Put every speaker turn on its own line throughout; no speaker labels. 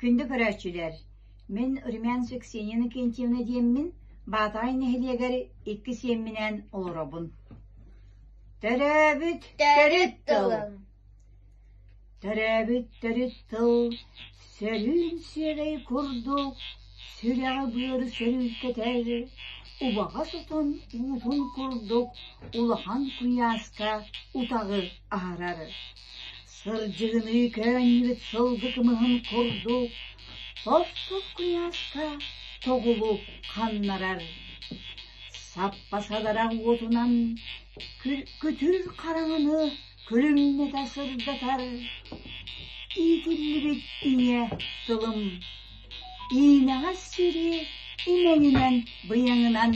Күндү көрөөччүлэр, мин Румянцева Ксения Иннокентьевна диэммин, Баатаҕай нэһилиэгэр икки сиэмминээн олоробун. Төрөөбүт төрүт тылым Төрөөбүт төрүт тыл сөрүүн сиэрэй курдук сүрэҕи-быары сөрүүккэтэр, убаҕас отон уутун курдук улахан куйааска утаҕы аһарар. Сырдьыгыныы көөнньүбүт сылгы кымыһын курдук тостох куйааска тоҕулу ханнарар. Саппасалара уотунан күтүр хараҥаны күлүмнэтэ сырдатар. Иитиллибит ийэ тылым иинэҕэс сири имэҥинэн быйаҥынан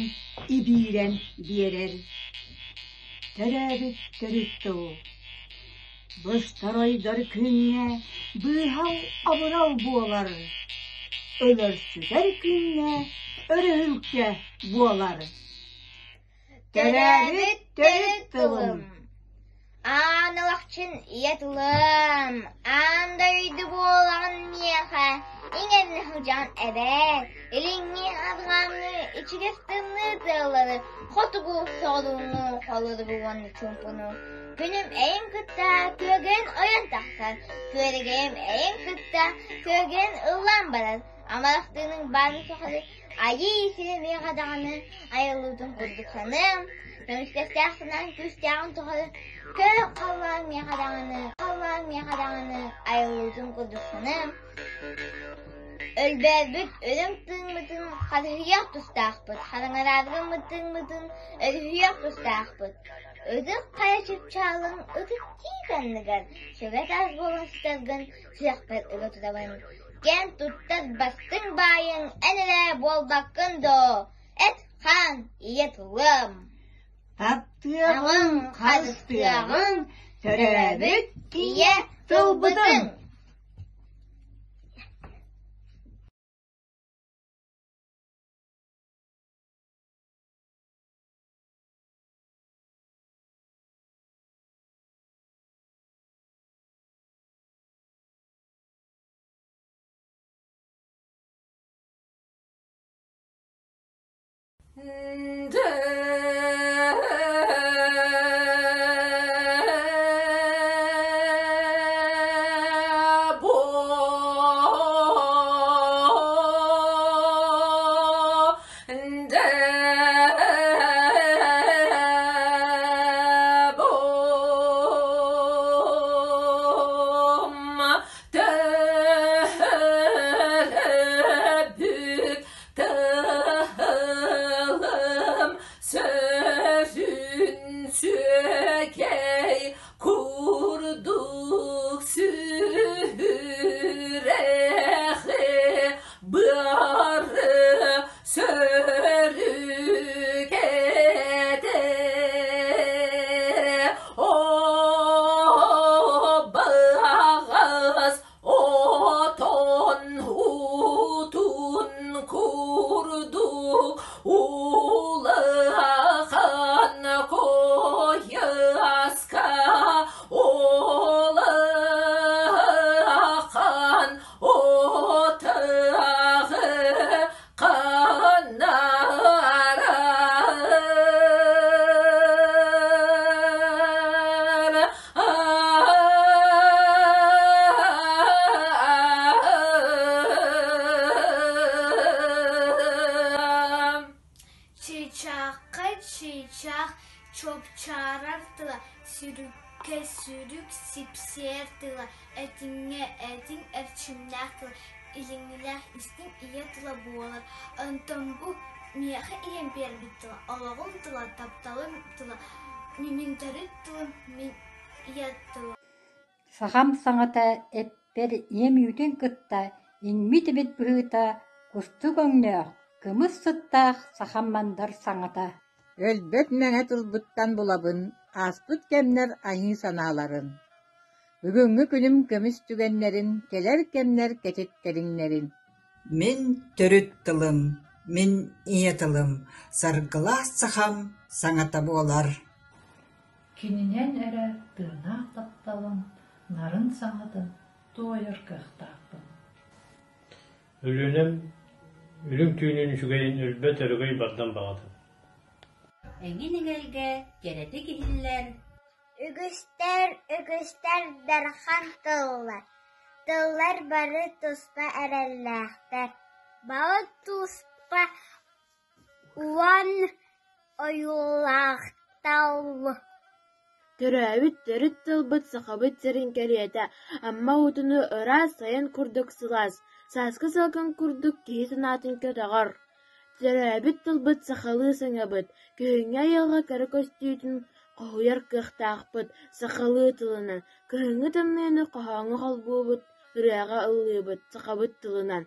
ибиирэн биэрэр. Төрөөбүт төрүт тыл Быстар-ойдор күҥҥэ быыһал-абырал буолар, өлөрсүтэр күҥҥэ өрөһүлкэ буолар.
Төрөөбүт төрүт тылым Аан Алахчын ийэ тылым, аан дойду буолаҕын миэхэ, иҥэринэ сылдьаҕын эбээт, илиҥҥи арҕааҥҥы ичигэс тымныы тыаллары, хотугу соҕурууҥҥу холоругу уонна чуумпуну Күнүм эйин кытта күөгэн ойон тахсар, күөрэгэйим эйин кытта күөгэн ыллаан барар, амарахтыының баарын тухары айыы сирэ миэхэ даҕаны айыллыбытын курдук саныам, көмүскэстээх санаан күүстээҕин тухары көр халлаан миэхэ даҕаны, халлаан миэхэ даҕаны айыллыбытын курдук саныам. Өлбөөрбүт үрүҥ тыыммытын харыһыйыах тустаахпыт, хараҥарааргыммыт тыыммытын өрүһүйүөх тустаахпыт. Ытык хайа чыпчаалын ытык тиит анныгар сүгэ таас буолан сытаргын сүрэхпэр ыга тутабын. Кэн туттар бастыҥ баайыҥ эн эрэ буолбаккын доо, эт-хаан ийэ тылым.
Таптыаҕыҥ, харыстыаҕыҥ, төрөөбүт ийэ тылбытын!
Тылым сөрүн сүөкэй курдук сүрэхи быары сөрүкэтэ Обаҕас отон уутун курдук улахан куйааска улахан отаҕы ханнарар.
Чыычаахха чыычаах чуопчаарар тыла, сүрүккэ сүрүк сипсиэр тыла, этиҥҥэ этиҥ эрчимнээх тыла, илиҥҥилээх истиҥ ийэ тыла буолар. Онтон бу миэхэ ийэм биэрбит тыла, олоҕум тыла, тапталым тыла, мин төрүт тылым, мин ийэ тылым.
Сахам саҥата эппэр ийэм үүтүн кытта иҥмит эбит быһыыта, кустук өҥнөөх, кымыс сыттаах сахам мандар саҥата
Өлбөт мэҥэ тылбыттан булабын ааспыт кэмнэр айыы санааларын, бүгүҥҥү күнүм көмүс түгэннэрин, кэлэр кэмнэр кэтит кэриҥнэрин
Мин төрүт тылым, мин ийэ тылым, саргылаах сахам саҥата буолар
Кининэн эрэ тыыннаах тапталым нарын саҥатын туойар кыахтаахпын.
Өлүөнэм үрүҥ түүнүн үчүгэйин өлбөт өрөгөй бардам баҕатын
Эҥин эҥэлгэ кэрэтик иһиллэр
Үгүстэр, үгүстэр дархан тыллар, тыллар бары туспа эрэллээхтэр, бары туспа уон ойуулаахтар.
Төрөөбүт төрүт тылбыт Сахабыт сирин кэриэтэ, Амма уутунуу ыраас сайын курдук сылаас, сааскы салгын курдук киһи санаатын көтөҕөр. Төрөөбүт тылбыт сахалыы саҥабыт, күһүҥҥү айылҕа кэрэ көстүүтүн хоһуйар кыахтаахпыт, сахалыы тылынан, кыһыҥҥы тымныыны хоһооҥҥо холбуубут, ырыаҕа ыллыыбыт, сахабыт тылынан.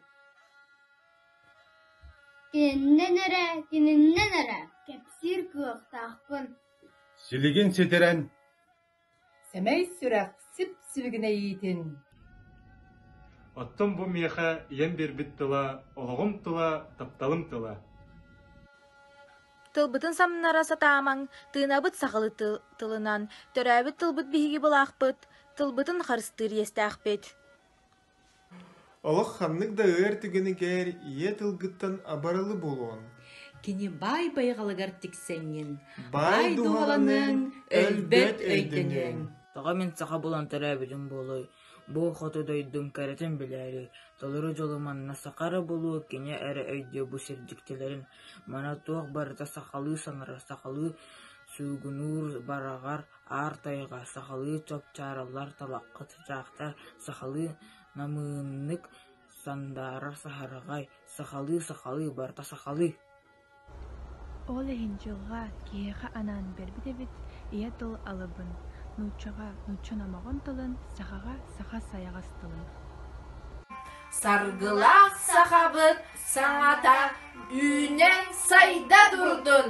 Кининэн эрэ, кининэн эрэ кэпсиир кыахтаахпын
Силигин ситэрэн
Сэмэй сүрэх сип-сибигинэйиитин
Оттон бу миэхэ ийэм биэрбит тыла, олоҕум тыла, тапталым тыла.
Тылбытын самнара сатаамаҥ, тыынабыт сахалыы тылынан, төрөөбүт тылбыт биһиги былаахпыт, тылбытын харыстыыр иэстээхпит.
Олох ханнык да ыар түгэнигэр ийэ тылгыттан абаралы буолуон.
Кини баай байҕалыгар тиксэҥҥин,
Баай
баай
дууһаланыаҥ,
дууһаланыаҥ,
өлбөт
өлбөт
өйдөнүөҥ.
өйдөнүөҥ.
Тоҕо мин саха буолан төрөөбүтүм буолуой, бу хоту дойдум кэрэтин билээри, толору дьолу манна саха эрэ булуо, кини эрэ өйдүө бу сир дьиктилэрин, маны туох барыта сахалыы саҥарар, сахалыы суугунуур бараҕар аар тайҕа, сахалыы чопчаараллар талахха чычаахтар, сахалыы намыыннык сандаарар саһарҕай, сахалыы сахалыы барыта сахалыы
Ол иһин дьылҕа киһиэхэ анаан биэрбит эбит ийэ тыл алыбын, нууччаҕа нуучча номоҕон тылын, сахаҕа саха сайаҕас тылын
Саргылаах сахабыт саҥата үүнэн сайда турдун!